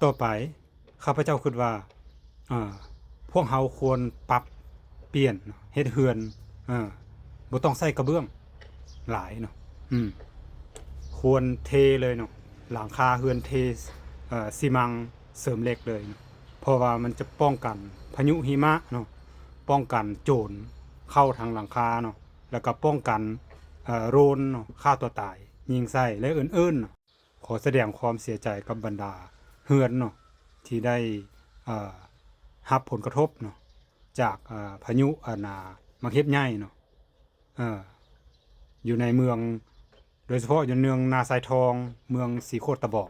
ຕໍ່ໄປ ຂ້າພະເຈົ້າຄິດວ່າ ເອີ ພວກເຮົາຄວນປັບປ່ຽນເນາະ ເຮັດເຮືອນ ເອີ ບໍ່ຕ້ອງໃຊ້ກະເບື້ອງຫຼາຍເນາະ ອືມ ຄວນເທເລີຍເນາະ ຫຼັງຄາເຮືອນເທ ເອີ ຊີມັງເສີມເຫຼັກເລີຍເນາະ ເພາະວ່າມັນຈະປ້ອງກັນພາຍຸຫິມະເນາະ ປ້ອງກັນໂຈນເຂົ້າທາງຫຼັງຄາເນາະ ແລ້ວກໍປ້ອງກັນ ເອີ ໂດຣນເນາະ ຂ້າຕົວຕາຍ ຍິງໃສ່ ແລະ ອື່ນໆເນາະ. ຂໍສະແດງຄວາມເສຍໃຈກັບບັນດາເຮືອນເນາະ ທີ່ໄດ້ ເອີ ຮັບຜົນກະທົບເນາະ ຈາກ ເອີ ພາຍຸ ອັນນ່າ ໝາກເຫັບໃຫຍ່ເນາະ ເອີ ຢູ່ໃນເມືອງ ໂດຍສະເພາະຢູ່ເມືອງນາຊາຍທອງ ເມືອງສີໂຄດຕະບອງ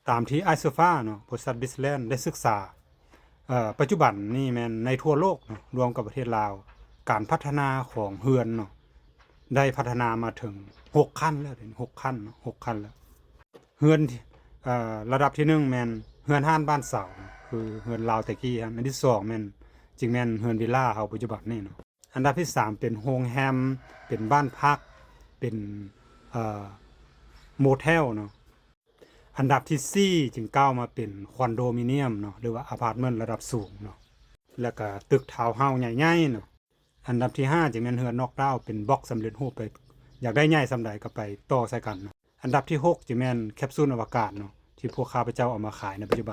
ຕາມທີ່ອ້າຍໂຊຟາເນາະ ບໍລິສັດບິສແລນ ໄດ້ສຶກສາ ເອີ ປັດຈຸບັນນີ້ແມ່ນໃນທົ່ວໂລກເນາະ ລວມກັບປະເທດລາວ ການພັດທະນາຂອງເຮືອນເນາະ ໄດ້ພັດທະນາມາເຖິງຫົກຂັ້ນແລ້ວ ເດ ຫົກຂັ້ນເນາະ ຫົກຂັ້ນແລ້ວ ເຮືອນ ເອີ ລະດັບທີໜຶ່ງແມ່ນເຮືອນຮ້ານບ້ານເສົາ ຄືເຮືອນລາວແຕ່ກີ້ຫັ້ນ ອັນທີສອງແມ່ນ ຈຶ່ງແມ່ນເຮືອນວິລາເຮົາປັດຈຸບັນນີ້ເນາະ ອັນດັບທີສາມເປັນໂຮງແຮມ ເປັນບ້ານພັກ ເປັນ ເອີ ໂມເທວເນາະ ອັນດັບທີສີ່ຈຶ່ງກ້າວມາເປັນຄອນໂດມິນຽມເນາະ ຫຼືວ່າອາພາດເມັນລະດັບສູງເນາະ ແລ້ວກະຕຶກທາວເຮົາໃຫຍ່ໆເນາະ ອັນດັບທີຫ້າຈະແມ່ນເຮືອນນອກດາວ ເປັນບລັອກສຳເລັດຮູບ ໄປ ຢາກໄດ້ໃຫຍ່ສ່ຳໃດກໍໄປຕໍ່ໃສ່ກັນເນາະ ອັນດັບທີຫົກຈະແມ່ນແຄັບຊູນອະວະກາດເນາະ ທີ່ພວກຂ້າພະເຈົ້າເອົາມາຂາຍໃນປັດຈຸບັນ